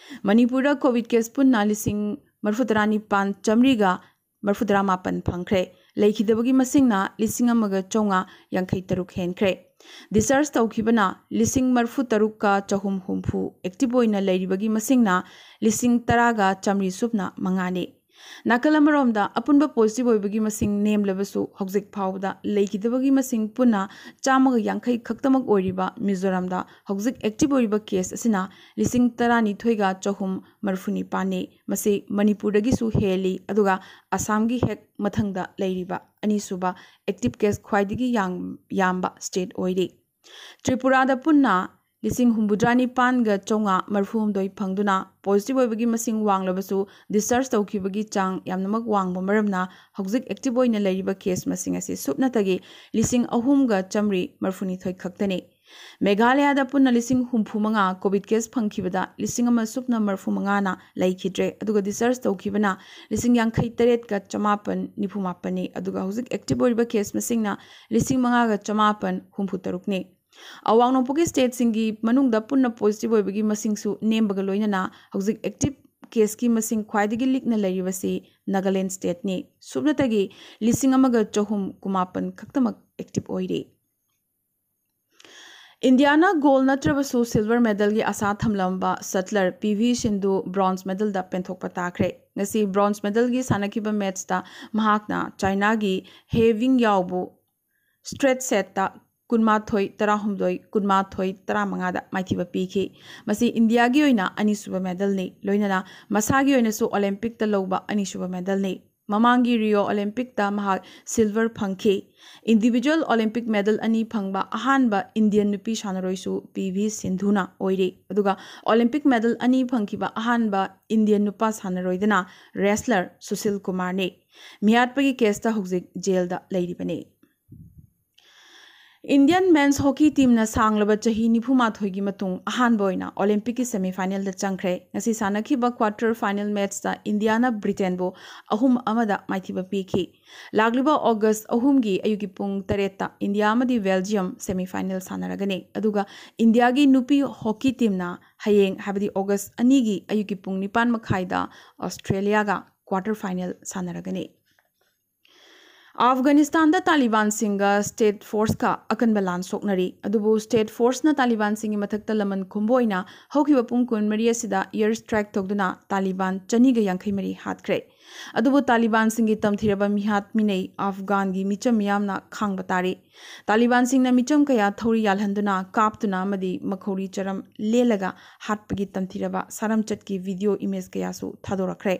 ꯃꯅꯤꯄꯨꯔꯗ ꯀꯣꯚꯤꯗ ꯀꯦꯁ ꯄꯨꯟꯅ ꯂꯤꯁꯤꯡ ꯃꯔꯤꯐꯨ ꯇꯔꯥꯅꯤꯄꯥꯟ ꯆꯥꯃꯔꯤꯒ ꯃꯔꯤꯐꯨ ꯇꯔꯥꯃꯥꯄꯟ ꯐꯪꯈ꯭ꯔꯦ꯫ ꯂꯩꯈꯤꯗꯕꯒꯤ ꯃꯁꯤꯡꯅ ꯂꯤꯁꯤꯡ ꯑꯃꯒ ꯆꯥꯝꯃꯉꯥ ꯌꯥꯡꯈꯩ ꯇꯔꯨꯛ ꯍꯦꯟꯈ꯭ꯔꯦ꯫ ꯗꯤꯁꯆꯥꯔꯖ ꯇꯧꯈꯤꯕꯅ ꯂꯤꯁꯤꯡ ꯃꯔꯤꯐꯨ ꯇꯔꯨꯛꯀ ꯆꯍꯨꯝ ꯍꯨꯝꯐꯨ, ꯑꯦꯛꯇꯤꯚ ꯑꯣꯏꯅ ꯂꯩꯔꯤꯕꯒꯤ ꯃꯁꯤꯡꯅ ꯂꯤꯁꯤꯡ ꯇꯔꯥꯒ ꯆꯥꯃꯔꯤ ꯁꯨꯞꯅ ꯃꯉꯥꯅꯤ꯫ ꯅꯥꯀꯜ ꯑꯃꯔꯣꯝꯗ ꯑꯄꯨꯟꯕ ꯄꯣꯖꯤꯇꯤꯚ ꯑꯣꯏꯕꯒꯤ ꯃꯁꯤꯡ ꯅꯦꯝꯂꯕꯁꯨ, ꯍꯧꯖꯤꯛ ꯐꯥꯎꯕꯗ ꯂꯩꯈꯤꯗꯕꯒꯤ ꯃꯁꯤꯡ ꯄꯨꯟꯅ ꯆꯥꯝꯃꯒ ꯌꯥꯡꯈꯩ ꯈꯛꯇꯃꯛ ꯑꯣꯏꯔꯤꯕ ꯃꯤꯖꯣꯔꯥꯝꯗ ꯍꯧꯖꯤꯛ ꯑꯦꯛꯇꯤꯚ ꯑꯣꯏꯔꯤꯕ ꯀꯦꯁ ꯑꯁꯤꯅ ꯂꯤꯁꯤꯡ ꯇꯔꯥꯅꯤꯊꯣꯏꯒ ꯆꯍꯨꯝ ꯃꯔꯤꯐꯨ ꯅꯤꯄꯥꯟꯅꯤ꯫ ꯃꯁꯤ ꯃꯅꯤꯄꯨꯔꯗꯒꯤꯁꯨ ꯍꯦꯜꯂꯤ, ꯑꯗꯨꯒ ꯑꯁꯥꯝꯒꯤ ꯍꯦꯛ ꯃꯊꯪꯗ ꯂꯩꯔꯤꯕ ꯑꯅꯤꯁꯨꯕ ꯑꯦꯛꯇꯤꯚ ꯀꯦꯁ ꯈ꯭ꯋꯥꯏꯗꯒꯤ ꯌꯥꯝ-, ꯌꯥꯝꯕ ꯁ꯭ꯇꯦꯠ ꯑꯣꯏꯔꯤ꯫ ꯇ꯭ꯔꯤꯄꯨꯔꯥꯗ ꯄꯨꯟꯅ ꯂꯤꯁꯤꯡ ꯍꯨꯝꯐꯨꯇꯔꯥ ꯅꯤꯄꯥꯟꯒ ꯆꯥꯝꯃꯉꯥ ꯃꯔꯤꯐꯨ ꯍꯨꯝꯗꯣꯏ ꯐꯪꯗꯨꯅ ꯄꯣꯖꯤꯇꯤꯚ ꯑꯣꯏꯕꯒꯤ ꯃꯁꯤꯡ ꯋꯥꯡꯂꯕꯁꯨ, ꯗꯤꯁꯆꯥꯔꯖ ꯇꯧꯈꯤꯕꯒꯤ ꯆꯥꯡ ꯌꯥꯝꯅꯃꯛ ꯋꯥꯡꯕ ꯃꯔꯝꯅ ꯍꯧꯖꯤꯛ ꯑꯦꯛꯇꯤꯚ ꯑꯣꯏꯅ ꯂꯩꯔꯤꯕ ꯀꯦꯁ ꯃꯁꯤꯡ ꯑꯁꯤ ꯁꯨꯞꯅꯇꯒꯤ ꯂꯤꯁꯤꯡ ꯑꯍꯨꯝꯒ ꯆꯥꯃꯔꯤ ꯃꯔꯤꯐꯨꯅꯤꯊꯣꯏ ꯈꯛꯇꯅꯤ꯫ ꯃꯦꯘꯥꯂꯌꯥꯗ ꯄꯨꯟꯅ ꯂꯤꯁꯤꯡ ꯍꯨꯝꯐꯨ ꯃꯉꯥ ꯀꯣꯚꯤꯗ ꯀꯦꯁ ꯐꯪꯈꯤꯕꯗ ꯂꯤꯁꯤꯡ ꯑꯃ ꯁꯨꯞꯅ ꯃꯔꯤꯐꯨ ꯃꯉꯥꯅ ꯂꯩꯈꯤꯗ꯭ꯔꯦ, ꯑꯗꯨꯒ ꯗꯤꯁꯆꯥꯔꯖ ꯇꯧꯈꯤꯕꯅ ꯂꯤꯁꯤꯡ ꯌꯥꯡꯈꯩ ꯇꯔꯦꯠꯀ ꯆꯃꯥꯄꯟ ꯅꯤꯐꯨ ꯃꯥꯄꯟꯅꯤ, ꯑꯗꯨꯒ ꯍꯧꯖꯤꯛ ꯑꯦꯛꯇꯤꯚ ꯑꯣꯏꯔꯤꯕ ꯀꯦꯁ ꯃꯁꯤꯡꯅ ꯂꯤꯁꯤꯡ ꯃꯉꯥꯒ ꯆꯃꯥꯄꯟ ꯍꯨꯝꯐꯨ ꯇꯔꯨꯛꯅꯤ꯫ ꯑꯋꯥꯡ ꯅꯣꯡꯄꯣꯛꯀꯤ ꯁ꯭ꯇꯦꯠꯁꯤꯡꯒꯤ ꯃꯅꯨꯡꯗ ꯄꯨꯟꯅ ꯄꯣꯖꯤꯇꯤꯚ ꯑꯣꯏꯕꯒꯤ ꯃꯁꯤꯡꯁꯨ ꯅꯦꯝꯕꯒ ꯂꯣꯏꯅꯅ ꯍꯧꯖꯤꯛ ꯑꯦꯛꯇꯤꯚ ꯀꯦꯁꯀꯤ ꯃꯁꯤꯡ ꯈ꯭ꯋꯥꯏꯗꯒꯤ ꯂꯤꯛꯅ ꯂꯩꯔꯤꯕꯁꯤ ꯅꯥꯒꯥꯂꯦꯟ ꯁ꯭ꯇꯦꯠꯅꯤ꯫ ꯁꯨꯞꯅꯇꯒꯤ ꯂꯤꯁꯤꯡ ꯑꯃꯒ ꯆꯍꯨꯝ ꯀꯨꯟꯃꯥꯄꯟ ꯈꯛꯇꯃꯛ ꯑꯦꯛꯇꯤꯚ ꯑꯣꯏꯔꯤ꯫ ꯏꯟꯗꯤꯌꯥꯅ ꯒꯣꯜ ꯅꯠꯇ꯭ꯔꯕꯁꯨ ꯁꯤꯜꯚꯔ ꯃꯦꯗꯜꯒꯤ ꯑꯁꯥ ꯊꯝꯂꯝꯕ ꯁꯠꯂꯔ ꯄꯤ ꯚꯤ ꯁꯤꯟꯙꯨ ꯕ꯭ꯔꯣꯟꯖ ꯃꯦꯗꯜꯗ ꯄꯦꯟꯊꯣꯛꯄ ꯇꯥꯈ꯭ꯔꯦ꯫ ꯉꯁꯤ ꯕ꯭ꯔꯣꯟꯖ ꯃꯦꯗꯜꯒꯤ ꯁꯥꯟꯅꯈꯤꯕ ꯃꯦꯠꯆꯇ ꯃꯍꯥꯛꯅ ꯆꯥꯏꯅꯥꯒꯤ ꯍꯦ ꯋꯤꯡ ꯌꯥꯎꯕꯨ ꯁ꯭ꯇ꯭ꯔꯦꯠ ꯁꯦꯠꯇ ꯀꯨꯟꯃꯥꯊꯣꯏ ꯇꯔꯥꯍꯨꯝꯗꯣꯏ, ꯀꯨꯟꯃꯥꯊꯣꯏ ꯇꯔꯥꯃꯉꯥꯗ ꯃꯥꯏꯊꯤꯕ ꯄꯤꯈꯤ꯫ ꯃꯁꯤ ꯏꯟꯗꯤꯌꯥꯒꯤ ꯑꯣꯏꯅ ꯑꯅꯤꯁꯨꯕ ꯃꯦꯗꯜꯅꯤ, ꯂꯣꯏꯅꯅ ꯃꯁꯥꯒꯤ ꯑꯣꯏꯅꯁꯨ ꯑꯣꯂꯦꯝꯄꯤꯛꯇ ꯂꯧꯕ ꯑꯅꯤꯁꯨꯕ ꯃꯦꯗꯜꯅꯤ꯫ ꯃꯃꯥꯡꯒꯤ ꯔꯤꯑꯣ ꯑꯣꯂꯦꯝꯄꯤꯛꯇ ꯃꯍꯥꯛ ꯁꯤꯜꯚꯔ ꯐꯪꯈꯤ꯫ ꯏꯟꯗꯤꯚꯤꯖꯨꯋꯦꯜ ꯑꯣꯂꯦꯝꯄꯤꯛ ꯃꯦꯗꯜ ꯑꯅꯤ ꯐꯪꯕ ꯑꯍꯥꯟꯕ ꯏꯟꯗꯤꯌꯟ ꯅꯨꯄꯤ ꯁꯥꯟꯅꯔꯣꯏꯁꯨ ꯄꯤ ꯚꯤ ꯁꯤꯟꯙꯨꯅ ꯑꯣꯏꯔꯤ꯫ ꯑꯗꯨꯒ ꯑꯣꯂꯦꯝꯄꯤꯛ ꯃꯦꯗꯜ ꯑꯅꯤ ꯐꯪꯈꯤꯕ ꯑꯍꯥꯟꯕ ꯏꯟꯗꯤꯌꯟ ꯅꯨꯄꯥ ꯁꯥꯟꯅꯔꯣꯏꯗꯅ ꯔꯦꯁꯂꯔ ꯁꯨꯁꯤꯜ ꯀꯨꯃꯥꯔꯅꯤ꯫ ꯃꯤꯍꯥꯠꯄꯒꯤ ꯀꯦꯁꯇ ꯍꯧꯖꯤꯛ ꯖꯦꯜꯗ ꯂꯩꯔꯤꯕꯅꯤ꯫ ꯏꯟꯗꯤꯌꯟ ꯃꯦꯟꯁ ꯍꯣꯀꯤ ꯇꯤꯝꯅ ꯁꯥꯡꯂꯕ ꯆꯍꯤ ꯅꯤꯐꯨ ꯃꯥꯊꯣꯏꯒꯤ ꯃꯇꯨꯡ ꯑꯍꯥꯟꯕ ꯑꯣꯏꯅ ꯑꯣꯂꯦꯝꯄꯤꯛꯀꯤ ꯁꯦꯃꯤꯐꯥꯏꯅꯦꯜꯗ ꯆꯪꯈ꯭ꯔꯦ꯫ ꯉꯁꯤ ꯁꯥꯟꯅꯈꯤꯕ ꯀ꯭ꯋꯥꯔꯇꯔ ꯐꯥꯏꯅꯦꯜ ꯃꯦꯠꯆꯇ ꯏꯟꯗꯤꯌꯥꯅ ꯕ꯭ꯔꯤꯇꯦꯟꯕꯨ ꯑꯍꯨꯝ ꯑꯃꯗ ꯃꯥꯏꯊꯤꯕ ꯄꯤꯈꯤ꯫ ꯂꯥꯛꯂꯤꯕ ꯑꯣꯒꯁ ꯑꯍꯨꯝꯒꯤ ꯑꯌꯨꯛꯀꯤ ꯄꯨꯡ ꯇꯔꯦꯠꯇ ꯏꯟꯗꯤꯌꯥ ꯑꯃꯗꯤ ꯕꯦꯜꯖꯤꯌꯝ ꯁꯦꯃꯤꯐꯥꯏꯅꯦꯜ ꯁꯥꯟꯅꯔꯒꯅꯤ꯫ ꯑꯗꯨꯒ ꯏꯟꯗꯤꯌꯥꯒꯤ ꯅꯨꯄꯤ ꯍꯣꯀꯤ ꯇꯤꯝꯅ ꯍꯌꯦꯡ, ꯍꯥꯏꯕꯗꯤ ꯑꯣꯒꯁ ꯑꯅꯤꯒꯤ ꯑꯌꯨꯛꯀꯤ ꯄꯨꯡ ꯅꯤꯄꯥꯟ ꯃꯈꯥꯏꯗ ꯑꯣꯁꯇ꯭ꯔꯦꯂꯤꯌꯥꯒ ꯀ꯭ꯋꯥꯔꯇꯔ ꯐꯥꯏꯅꯦꯜ ꯁꯥꯟꯅꯔꯒꯅꯤ꯫ ꯑꯐꯒꯥꯅꯤꯁꯇꯥꯟꯗ ꯇꯥꯂꯤꯕꯥꯟꯁꯤꯡꯒ ꯁ꯭ꯇꯦꯠ ꯐꯣꯔꯁꯀ ꯑꯀꯟꯕ ꯂꯥꯟ ꯁꯣꯛꯅꯔꯤ꯫ ꯑꯗꯨꯕꯨ ꯁ꯭ꯇꯦꯠ ꯐꯣꯔꯁꯅ ꯇꯥꯂꯤꯕꯥꯟꯁꯤꯡꯒꯤ ꯃꯊꯛꯇ ꯂꯃꯟ ꯈꯨꯝꯕ ꯑꯣꯏꯅ ꯍꯧꯈꯤꯕ ꯄꯨꯡ ꯀꯨꯟꯃꯔꯤ ꯑꯁꯤꯗ ꯏꯌꯔ ꯁ꯭ꯇ꯭ꯔꯥꯏꯛ ꯇꯧꯗꯨꯅ ꯇꯥꯂꯤꯕꯥꯟ ꯆꯅꯤꯒ ꯌꯥꯡꯈꯩ ꯃꯔꯤ ꯍꯥꯠꯈ꯭ꯔꯦ꯫ ꯑꯗꯨꯕꯨ ꯇꯥꯂꯤꯕꯥꯟꯁꯤꯡꯒꯤ ꯇꯝꯊꯤꯔꯕ ꯃꯤꯍꯥꯠ ꯃꯤꯅꯩ ꯑꯐꯒꯥꯟꯒꯤ ꯃꯤꯆꯝ ꯃꯤꯌꯥꯝꯅ ꯈꯥꯡꯕ ꯇꯥꯔꯤ꯫ ꯇꯥꯂꯤꯕꯥꯟꯁꯤꯡꯅ ꯃꯤꯆꯝ ꯀꯌꯥ ꯊꯧꯔꯤ ꯌꯥꯜꯍꯟꯗꯨꯅ, ꯀꯥꯞꯇꯨꯅ ꯑꯃꯗꯤ ꯃꯈꯧꯔꯤ ꯆꯔꯝ ꯂꯦꯜꯂꯒ ꯍꯥꯠꯄꯒꯤ ꯇꯝꯊꯤꯔꯕ ꯁꯥꯔꯝꯆꯠꯀꯤ ꯚꯤꯗꯤꯑꯣ ꯏꯃꯦꯖ ꯀꯌꯥꯁꯨ ꯊꯥꯗꯣꯔꯛꯈ꯭ꯔꯦ꯫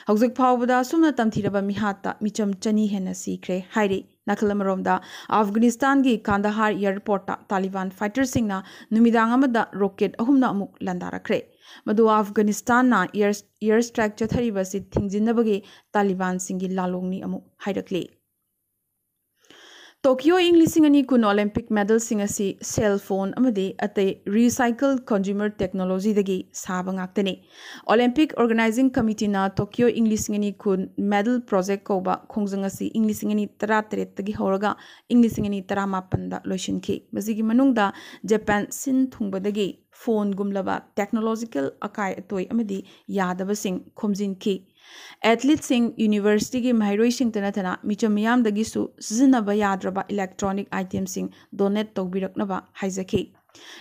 ꯍꯧꯖꯤꯛ ꯐꯥꯎꯕꯗ ꯑꯁꯨꯝꯅ ꯇꯝꯊꯤꯔꯕ ꯃꯤꯍꯥꯠꯇ ꯃꯤꯆꯝ ꯆꯅꯤ ꯍꯦꯟꯅ ꯁꯤꯈ꯭ꯔꯦ ꯍꯥꯏꯔꯤ꯫ ꯅꯥꯀꯜ ꯑꯃꯔꯣꯝꯗ, ꯑꯐꯒꯥꯅꯤꯁꯇꯥꯟꯒꯤ ꯀꯥꯟꯗꯍꯥꯔ ꯑꯦꯌꯔꯄꯣꯔꯠꯇ ꯇꯥꯂꯤꯕꯥꯟ ꯐꯥꯏꯇꯔꯁꯤꯡꯅ ꯅꯨꯃꯤꯗꯥꯡ ꯑꯃꯗ ꯔꯣꯀꯦꯠ ꯑꯍꯨꯝꯅ ꯑꯃꯨꯛ ꯂꯥꯟꯗꯥꯔꯛꯈ꯭ꯔꯦ꯫ ꯃꯗꯨ ꯑꯐꯒꯥꯅꯤꯁꯇꯥꯟꯅ ꯑꯦꯌꯔ, ꯑꯦꯌꯔ ꯁ꯭ꯇ꯭ꯔꯥꯏꯛ ꯆꯠꯊꯔꯤꯕ ꯑꯁꯤ ꯊꯤꯡꯖꯤꯟꯅꯕꯒꯤ ꯇꯥꯂꯤꯕꯥꯟꯁꯤꯡꯒꯤ ꯂꯥꯂꯣꯡꯅꯤ ꯑꯃꯨꯛ ꯍꯥꯏꯔꯛꯂꯤ꯫ ꯇꯣꯀꯤꯌꯣ ꯏꯪ ꯂꯤꯁꯤꯡ ꯑꯅꯤ ꯀꯨꯟ ꯑꯣꯂꯦꯝꯄꯤꯛ ꯃꯦꯗꯜꯁꯤꯡ ꯑꯁꯤ ꯁꯦꯜ ꯐꯣꯟ ꯑꯃꯗꯤ ꯑꯇꯩ ꯔꯤꯁꯥꯏꯀꯜ ꯀꯟꯖ꯭ꯌꯨꯃꯔ ꯇꯦꯛꯅꯣꯂꯣꯖꯤꯗꯒꯤ ꯁꯥꯕ ꯉꯥꯛꯇꯅꯤ꯫ ꯑꯣꯂꯦꯝꯄꯤꯛ ꯑꯣꯔꯒꯅꯥꯏꯖꯤꯡ ꯀꯃꯤꯇꯤꯅ ꯇꯣꯀꯤꯌꯣ ꯏꯪ ꯂꯤꯁꯤꯡ ꯑꯅꯤ ꯀꯨꯟ ꯃꯦꯗꯜ ꯄ꯭ꯔꯣꯖꯦꯛ ꯀꯧꯕ ꯈꯣꯡꯖꯪ ꯑꯁꯤ ꯏꯪ ꯂꯤꯁꯤꯡ ꯑꯅꯤ ꯇꯔꯥꯇꯔꯦꯠꯇꯒꯤ ꯍꯧꯔꯒ ꯏꯪ ꯂꯤꯁꯤꯡ ꯑꯅꯤ ꯇꯔꯥꯃꯥꯄꯟꯗ ꯂꯣꯏꯁꯤꯟꯈꯤ꯫ ꯃꯁꯤꯒꯤ ꯃꯅꯨꯡꯗ ꯖꯄꯥꯟ ꯁꯤꯟ ꯊꯨꯡꯕꯗꯒꯤ ꯐꯣꯟꯒꯨꯝꯂꯕ ꯇꯦꯛꯅꯣꯂꯣꯖꯤꯀꯦꯜ ꯑꯀꯥꯏ ꯑꯇꯣꯏ ꯑꯃꯗꯤ ꯌꯥꯗꯕꯁꯤꯡ ꯈꯣꯝꯖꯤꯟꯈꯤ꯫ ꯑꯦꯊꯂꯤꯠꯁꯤꯡ, ꯌꯨꯅꯤꯚꯔꯁꯤꯇꯤꯒꯤ ꯃꯍꯩꯔꯣꯏꯁꯤꯡꯇ ꯅꯠꯇꯅ ꯃꯤꯆꯝ ꯃꯤꯌꯥꯝꯗꯒꯤꯁꯨ ꯁꯤꯖꯤꯟꯅꯕ ꯌꯥꯗ꯭ꯔꯕ ꯏꯂꯦꯛꯇ꯭ꯔꯣꯅꯤꯛ ꯑꯥꯏꯇꯦꯝꯁꯤꯡ ꯗꯣꯅꯦꯠ ꯇꯧꯕꯤꯔꯛꯅꯕ ꯍꯥꯏꯖꯈꯤ꯫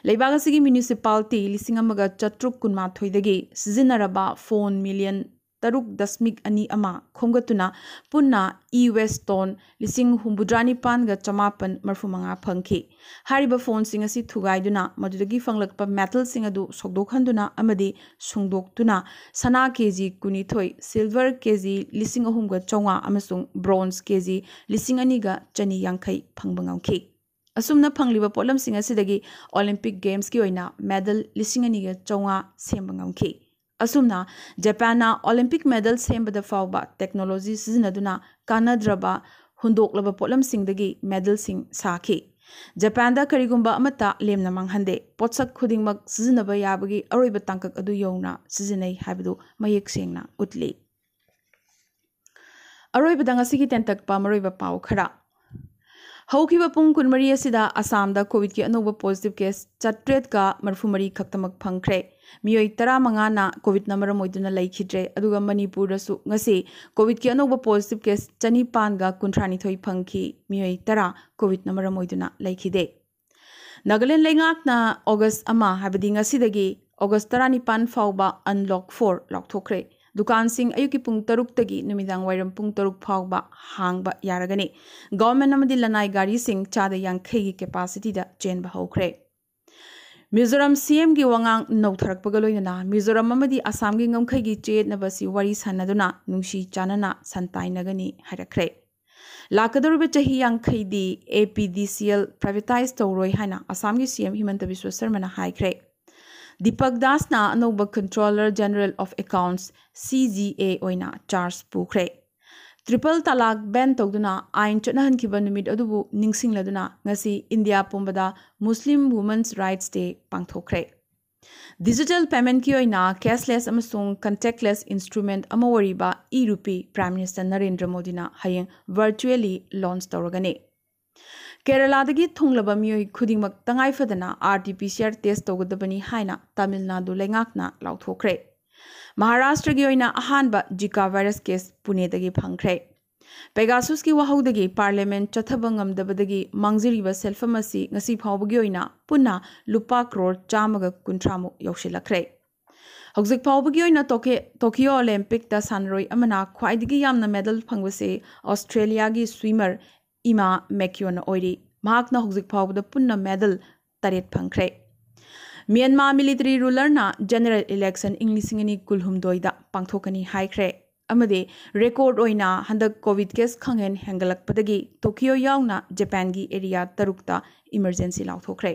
ꯂꯩꯕꯥꯛ ꯑꯁꯤꯒꯤ ꯃ꯭ꯌꯨꯅꯤꯁꯤꯄꯥꯂꯤꯇꯤ ꯂꯤꯁꯤꯡ ꯑꯃꯒ ꯆꯥꯇ꯭ꯔꯨꯛ ꯀꯨꯟꯃꯥꯊꯣꯏꯗꯒꯤ ꯁꯤꯖꯤꯟꯅꯔꯕ ꯐꯣꯟ ꯃꯤꯂꯤꯌꯟ ꯇꯔꯨꯛ ꯗꯁꯃꯤꯛ ꯑꯅꯤ ꯑꯃ ꯈꯣꯝꯒꯠꯇꯨꯅ ꯄꯨꯟꯅ ꯏ ꯋꯦꯁ ꯇꯣꯟ ꯂꯤꯁꯤꯡ ꯍꯨꯝꯐꯨꯇꯔꯥ ꯅꯤꯄꯥꯟꯒ ꯆꯃꯥꯄꯟ ꯃꯔꯤꯐꯨ ꯃꯉꯥ ꯐꯪꯈꯤ꯫ ꯍꯥꯏꯔꯤꯕ ꯐꯣꯟꯁꯤꯡ ꯑꯁꯤ ꯊꯨꯒꯥꯏꯗꯨꯅ ꯃꯗꯨꯗꯒꯤ ꯐꯪꯂꯛꯄ ꯃꯦꯇꯜꯁꯤꯡ ꯑꯗꯨ ꯁꯧꯗꯣꯛꯍꯟꯗꯨꯅ ꯑꯃꯗꯤ ꯁꯨꯡꯗꯣꯛꯇꯨꯅ ꯁꯅꯥ ꯀꯦ ꯖꯤ ꯀꯨꯟꯅꯤꯊꯣꯏ, ꯁꯤꯜꯚꯔ ꯀꯦ ꯖꯤ ꯂꯤꯁꯤꯡ ꯑꯍꯨꯝꯒ ꯆꯥꯝꯃꯉꯥ ꯑꯃꯁꯨꯡ ꯕ꯭ꯔꯣꯟꯖ ꯀꯦ ꯖꯤ ꯂꯤꯁꯤꯡ ꯑꯅꯤꯒ ꯆꯅꯤ ꯌꯥꯡꯈꯩ ꯐꯪꯕ ꯉꯝꯈꯤ꯫ ꯑꯁꯨꯝꯅ ꯐꯪꯂꯤꯕ ꯄꯣꯠꯂꯝꯁꯤꯡ ꯑꯁꯤꯗꯒꯤ ꯑꯣꯂꯤꯝꯄꯤꯛ ꯒꯦꯝꯁꯀꯤ ꯑꯣꯏꯅ ꯃꯦꯗꯜ ꯂꯤꯁꯤꯡ ꯑꯅꯤꯒ ꯆꯥꯝꯃꯉꯥ ꯁꯦꯝꯕ ꯉꯝꯈꯤ꯫ ꯑꯁꯨꯝꯅ ꯖꯄꯥꯟꯅ ꯑꯣꯂꯤꯝꯄꯤꯛ ꯃꯦꯗꯜ ꯁꯦꯝꯕꯗ ꯐꯥꯎꯕ ꯇꯦꯛꯅꯣꯂꯣꯖꯤ ꯁꯤꯖꯤꯟꯅꯗꯨꯅ ꯀꯥꯟꯅꯗ꯭ꯔꯕ ꯍꯨꯟꯗꯣꯛꯂꯕ ꯄꯣꯠꯂꯝꯁꯤꯡꯗꯒꯤ ꯃꯦꯗꯜꯁꯤꯡ ꯁꯥꯈꯤ꯫ ꯖꯄꯥꯟꯗ ꯀꯔꯤꯒꯨꯝꯕ ꯑꯃꯠꯇ ꯂꯦꯝꯅ ꯃꯥꯡꯍꯟꯗꯦ꯫ ꯄꯣꯠꯁꯛ ꯈꯨꯗꯤꯡꯃꯛ ꯁꯤꯖꯤꯟꯅꯕ ꯌꯥꯕꯒꯤ ꯑꯔꯣꯏꯕ ꯇꯥꯡꯀꯛ ꯑꯗꯨ ꯌꯧꯅ ꯁꯤꯖꯤꯟꯅꯩ ꯍꯥꯏꯕꯗꯨ ꯃꯌꯦꯛ ꯁꯦꯡꯅ ꯎꯠꯂꯤ꯫ ꯑꯔꯣꯏꯕꯗ ꯉꯁꯤꯒꯤ ꯇꯦꯟꯇꯛꯄ ꯃꯔꯨꯑꯣꯏꯕ ꯄꯥꯎ ꯈꯔ꯫ ꯍꯧꯈꯤꯕ ꯄꯨꯡ ꯀꯨꯟꯃꯔꯤ ꯑꯁꯤꯗ ꯑꯁꯥꯝꯗ ꯀꯣꯚꯤꯗꯀꯤ ꯑꯅꯧꯕ ꯄꯣꯖꯤꯇꯤꯚ ꯀꯦꯁ ꯆꯥꯇ꯭ꯔꯦꯠꯀ ꯃꯔꯤꯐꯨꯃꯔꯤ ꯈꯛꯇꯃꯛ ꯐꯪꯈ꯭ꯔꯦ꯫ ꯃꯤꯑꯣꯏ ꯇꯔꯥꯃꯉꯥꯅ ꯀꯣꯚꯤꯗꯅ ꯃꯔꯝ ꯑꯣꯏꯗꯨꯅ ꯂꯩꯈꯤꯗ꯭ꯔꯦ, ꯑꯗꯨꯒ ꯃꯅꯤꯄꯨꯔꯗꯁꯨ ꯉꯁꯤ ꯀꯣꯚꯤꯗꯀꯤ ꯑꯅꯧꯕ ꯄꯣꯖꯤꯇꯤꯚ ꯀꯦꯁ ꯆꯅꯤꯄꯥꯟꯒ ꯀꯨꯟꯊ꯭ꯔꯥꯅꯤꯊꯣꯏ ꯐꯪꯈꯤ꯫ ꯃꯤꯑꯣꯏ ꯇꯔꯥ ꯀꯣꯚꯤꯗꯅ ꯃꯔꯝ ꯑꯣꯏꯗꯨꯅ ꯂꯩꯈꯤꯗꯦ꯫ ꯅꯥꯒꯥꯂꯦꯟ ꯂꯩꯉꯥꯛꯅ ꯑꯣꯒꯁ ꯑꯃ, ꯍꯥꯏꯕꯗꯤ ꯉꯁꯤꯗꯒꯤ ꯑꯣꯒꯁ ꯇꯔꯥꯅꯤꯄꯥꯟ ꯐꯥꯎꯕ ꯑꯟꯂꯣꯛ ꯐꯣꯔ ꯂꯥꯎꯊꯣꯛꯈ꯭ꯔꯦ꯫ ꯗꯨꯀꯥꯟꯁꯤꯡ ꯑꯌꯨꯛꯀꯤ ꯄꯨꯡ ꯇꯔꯨꯛꯇꯒꯤ ꯅꯨꯃꯤꯗꯥꯡ ꯋꯥꯏꯔꯝ ꯄꯨꯡ ꯇꯔꯨꯛ ꯐꯥꯎꯕ ꯍꯥꯡꯕ ꯌꯥꯔꯒꯅꯤ꯫ ꯒꯚꯔꯟꯃꯦꯟꯠ ꯑꯃꯗꯤ ꯂꯅꯥꯏ ꯒꯥꯔꯤꯁꯤꯡ ꯆꯥꯗ ꯌꯥꯡꯈꯩꯒꯤ ꯀꯦꯄꯥꯁꯤꯇꯤꯗ ꯆꯦꯟꯕ ꯍꯧꯈ꯭ꯔꯦ꯫ ꯃꯤꯖꯣꯔꯥꯝ ꯁꯤ ꯑꯦꯝꯒꯤ ꯋꯥꯉꯥꯡ ꯅꯧꯊꯔꯛꯄꯒ ꯂꯣꯏꯅꯅ ꯃꯤꯖꯣꯔꯥꯝ ꯑꯃꯗꯤ ꯑꯁꯥꯝꯒꯤ ꯉꯝꯈꯩꯒꯤ ꯆꯌꯦꯠꯅꯕ ꯑꯁꯤ ꯋꯥꯔꯤ ꯁꯥꯟꯅꯗꯨꯅ ꯅꯨꯡꯁꯤ ꯆꯥꯟꯅꯅ ꯁꯟꯇꯥꯏꯅꯒꯅꯤ ꯍꯥꯏꯔꯛꯈ꯭ꯔꯦ꯫ ꯂꯥꯛꯀꯗꯧꯔꯤꯕ ꯆꯍꯤ ꯌꯥꯡꯈꯩꯗꯤ ꯑꯦ ꯄꯤ ꯗꯤ ꯁꯤ ꯑꯦꯜ ꯄ꯭ꯔꯥꯏꯚꯦꯇꯥꯏꯖ ꯇꯧꯔꯣꯏ ꯍꯥꯏꯅ ꯑꯁꯥꯝꯒꯤ ꯁꯤ ꯑꯦꯝ ꯍꯤꯃꯟꯇ ꯕꯤꯁ꯭ꯋ ꯁꯔꯃꯅ ꯍꯥꯏꯈ꯭ꯔꯦ꯫ ꯗꯤꯄꯛ ꯗꯥꯁꯅ ꯑꯅꯧꯕ Controller General of Accounts, C G ꯑꯦ, ꯑꯣꯏꯅ ꯆꯥꯔꯖ ꯄꯨꯈ꯭ꯔꯦ꯫ ꯇ꯭ꯔꯤꯄꯜ ꯇꯂꯥꯛ ꯕꯦꯟ ꯇꯧꯗꯨꯅ ꯑꯥꯏꯟ ꯆꯠꯅꯍꯟꯈꯤꯕ ꯅꯨꯃꯤꯠ ꯑꯗꯨꯕꯨ ꯅꯤꯡꯁꯤꯡꯂꯗꯨꯅ ꯉꯁꯤ ꯏꯟꯗꯤꯌꯥ ꯄꯨꯝꯕꯗ ꯃꯨꯁꯂꯤꯝ ꯋꯨꯃꯟꯁ ꯔꯥꯏꯠꯁ ꯗꯦ ꯄꯥꯡꯊꯣꯛꯈ꯭ꯔꯦ꯫ ꯗꯤꯖꯤꯇꯦꯜ ꯄꯦꯃꯦꯟꯠꯀꯤ ꯑꯣꯏꯅ cashless ꯑꯃꯁꯨꯡ contactless instrument ꯑꯃ ꯑꯣꯏꯔꯤꯕ e-rupee Prime Minister ꯅꯔꯦꯟꯗ꯭ꯔ ꯃꯣꯗꯤꯅ ꯍꯌꯦꯡ virtually launch ꯇꯧꯔꯒꯅꯤ꯫ ꯀꯦꯔꯂꯥꯗꯒꯤ ꯊꯨꯡꯂꯕ ꯃꯤꯑꯣꯏ ꯈꯨꯗꯤꯡꯃꯛ ꯇꯉꯥꯏ ꯐꯗꯅ R T P C R test ꯇꯧꯒꯗꯕꯅꯤ ꯍꯥꯏꯅ ꯇꯥꯃꯤꯜ ꯅꯥꯗꯨ ꯂꯩꯉꯥꯛꯅ ꯂꯥꯎꯊꯣꯛꯈ꯭ꯔꯦ꯫ ꯃꯍꯥꯔꯥꯁꯇ꯭ꯔꯒꯤ ꯑꯣꯏꯅ ꯑꯍꯥꯟꯕ ꯖꯤꯀꯥ ꯚꯥꯏꯔꯁ ꯀꯦꯁ ꯄꯨꯅꯦꯗꯒꯤ ꯐꯪꯈ꯭ꯔꯦ꯫ ꯄꯦꯒꯥꯁꯨꯁꯀꯤ ꯋꯥꯍꯧꯗꯒꯤ ꯄꯥꯔꯂꯤꯌꯥꯃꯦꯟꯠ ꯆꯠꯊꯕ ꯉꯝꯗꯕꯗꯒꯤ ꯃꯥꯡꯖꯔꯤꯕ ꯁꯦꯜꯐꯝ ꯑꯁꯤ ꯉꯁꯤ ꯐꯥꯎꯕꯒꯤ ꯑꯣꯏꯅ ꯄꯨꯟꯅ ꯂꯨꯄꯥ ꯀ꯭ꯔꯣꯔ ꯆꯥꯝꯃꯒ ꯀꯨꯟꯊ꯭ꯔꯥꯃꯨꯛ ꯌꯧꯁꯤꯜꯂꯛꯈ꯭ꯔꯦ꯫ ꯍꯧꯖꯤꯛ ꯐꯥꯎꯕꯒꯤ ꯑꯣꯏꯅ ꯇꯣꯀꯦ- ꯇꯣꯀꯤꯌꯣ ꯑꯣꯂꯦꯝꯄꯤꯛꯇ ꯁꯥꯟꯅꯔꯣꯏ ꯑꯃꯅ ꯈ꯭ꯋꯥꯏꯗꯒꯤ ꯌꯥꯝꯅ ꯃꯦꯗꯜ ꯐꯪꯕꯁꯤ ꯑꯣꯁꯇ꯭ꯔꯦꯂꯤꯌꯥꯒꯤ ꯁ꯭ꯋꯤꯃꯔ ꯏꯃꯥ ꯃꯦꯀꯤꯌꯣꯅ ꯑꯣꯏꯔꯤ꯫ ꯃꯍꯥꯛꯅ ꯍꯧꯖꯤꯛ ꯐꯥꯎꯕꯗ ꯄꯨꯟꯅ ꯃꯦꯗꯜ ꯇꯔꯦꯠ ꯐꯪꯈ꯭ꯔꯦ꯫ ꯃ꯭ꯌꯥꯟꯃꯥꯔ ꯃꯤꯂꯤꯇꯔꯤ ꯔꯨꯂꯔꯅ ꯖꯦꯅꯔꯦꯜ ꯏꯂꯦꯛꯁꯟ ꯏꯪ ꯂꯤꯁꯤꯡ ꯑꯅꯤ ꯀꯨꯟꯍꯨꯝꯗꯣꯏꯗ ꯄꯥꯡꯊꯣꯛꯀꯅꯤ ꯍꯥꯏꯈ꯭ꯔꯦ꯫ ꯑꯃꯗꯤ ꯔꯦꯀꯣꯔꯗ ꯑꯣꯏꯅ ꯍꯟꯗꯛ ꯀꯣꯚꯤꯗ ꯀꯦꯁ ꯈꯪꯍꯦꯟ ꯍꯦꯟꯒꯠꯂꯛꯄꯗꯒꯤ ꯇꯣꯀꯤꯌꯣ ꯌꯥꯎꯅ ꯖꯄꯥꯟꯒꯤ ꯑꯦꯔꯤꯌꯥ ꯇꯔꯨꯛꯇ ꯏꯃꯔꯖꯦꯟꯁꯤ ꯂꯥꯎꯊꯣꯛꯈ꯭ꯔꯦ꯫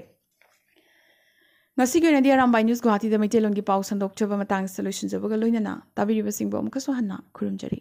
ꯉꯁꯤꯒꯤ ꯑꯣꯏꯅꯗꯤ ꯑꯔꯥꯝꯕꯥꯏ ꯅ꯭ꯌꯨꯁ ꯒꯨꯋꯥꯍꯥꯇꯤꯗ ꯃꯩꯇꯩꯂꯣꯟꯒꯤ ꯄꯥꯎ ꯁꯟꯗꯣꯛꯆꯕ ꯃꯇꯥꯡꯁꯤꯗ ꯂꯣꯏꯁꯤꯟꯖꯕꯒ ꯂꯣꯏꯅꯅ ꯇꯥꯕꯤꯔꯤꯕꯁꯤꯡꯕꯨ ꯑꯃꯨꯛꯀꯁꯨ ꯍꯟꯅ ꯈꯨꯔꯨꯝꯖꯔꯤ꯫